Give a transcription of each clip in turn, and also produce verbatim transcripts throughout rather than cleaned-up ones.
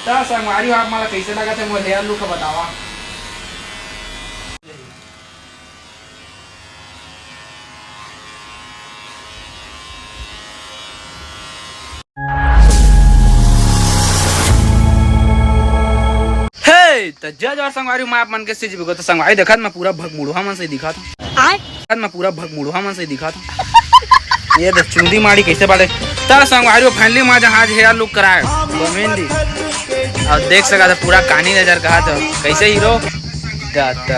त संगवारी हो, आप मन ला कइसे लगत हे मोर हेयर लुक ह, बतावा। हे, त जय जोहार संगवारी, मैं आप मन के सीजी बिगो। त संगवारी देखत मैं पूरा भगमुड़वा मन से दिखत हूँ। आय? देखत मैं पूरा भगमुड़वा मन से दिखत हूँ। ये देख चुंदी माड़ी कइसे बाड़े। त संगवारी हो, finally मैं जहाँ आज हेयर लुक कराए बमेंडी। अब देख सकत हे पूरा कानी नजर कहा तो कइसे हीरो। त, त,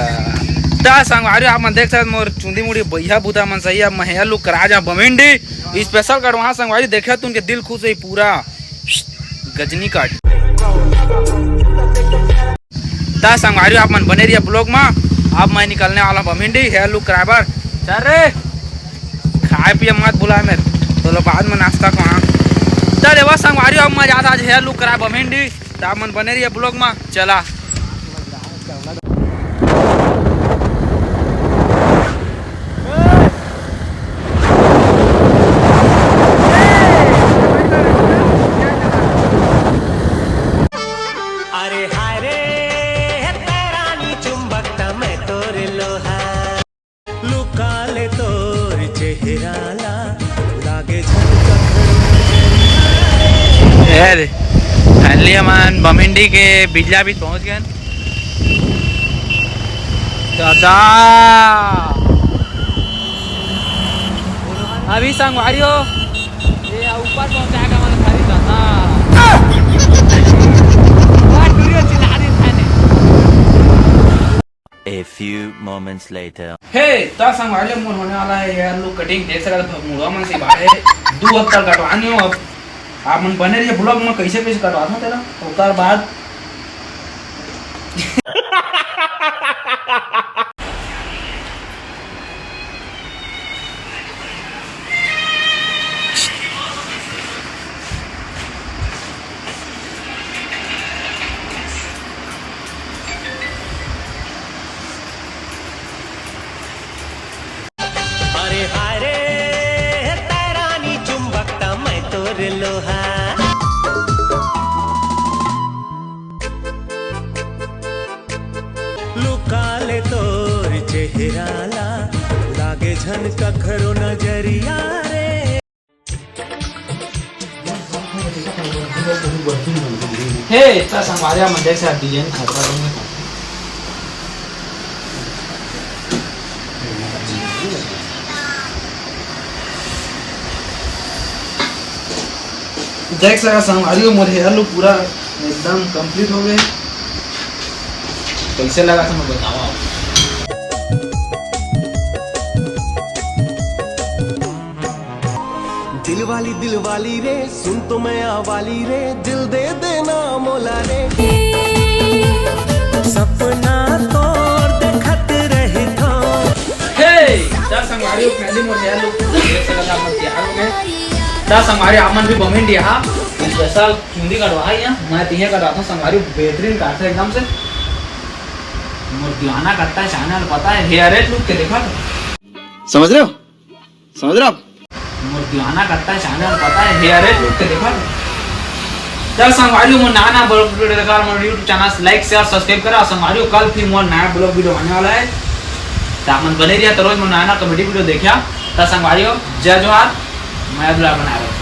त संगवारी हो, आप मन देख सकत मोर चुंदी मुड़ी बइहा बुता मन सही। अब मैं हेयर लुक करा जा बमेंडी। स्पेशल कटवा संगवारी, देखे तुमके दिल खुश होही पूरा। गजनी कट। त संगवारी हो, आप मन बने रहिए vlog मा। अब मैं निकलने वाला बमेंडी हेयर लुक कराए बर। चल रे, खाए पिए मत भुलाए मेरे, तो लो बाद में नाश्ता खाना। त देवा संगवारी हो, अब मैं जात आज हेयर लुक कराए बमेंडी। त आप मन बने रहिए vlog मा। चला। अरे हाय रे, हे तेरा नी चुंबक त मैं तोर लोहा। लुका ले तोर चेहरा ला, लागे झन कखरो नजरिया रे। ए रे, finally हमन बमेंडी के बिजला बीच पहुंच गए। दादा, अभी संगवारी हो, ये ऊपर पहुंचाएगा हमारे थारी दादा। वाह, टूरी हो चिल्ला रही थाने। A few moments later. हे, त संगवारी हो, मोर होने वाला है हेयर लुक कटिंग, देख सकत हो, मुड़वा मन से बाहर है, दू हफ्ता कटवानी हो। अब आप मन बने रहिए vlog में, कइसे कइसे कटवाथंव तेला, ओकर बाद। अरे हाय रे, तेरा नी चुंबक त मैं तोर लोहा। लुका ले तोर चेहरा ला, लागे झन कखरो नजरिया रे। हे, इतना संगवारी मन देख सकत हे, डिजाइन खतरा बन गया। देख सकत हे संगवारी हो, मोर हेयर लुक पूरा एकदम complete हो गए। कइसे लगथे मैं बतावा। दिल वाली, दिल वाली रे, सुन तो मैं आ वाली रे, दिल दे देना मोला रे। सपना तोर देखत रहिथों। हे, त संगवारी हो, finally मोर हेयर लुक देख सकत हे, आप मन तैयार हो गए। त संगवारी हो, आप मन भी बमेंडी हा, special चुंदी कटवा है यहाँ, मैं तिहे कटवाथंव संगवारी हो, बेहतरीन काटथे एकदम से। मोर दीवाना कट्टा चैनल पता है, हेयर लुक के देखा तो। समझ रहे हो? समझ रहे हो आप? मोर दीवाना कट्टा चैनल पता है, हेयर लुक के देखा। त संगवारी हो, मोर नया नया vlog video देखा, मोर YouTube channel like, share, subscribe करा। संगवारी हो, कल फिर मोर नया vlog video आने वाला है। त आप मन बने रहिया, त रोज मोर नया नया comedy video देखिया। त संगवारी हो, जय जोहार, मैं दुलार बना रहा हूँ।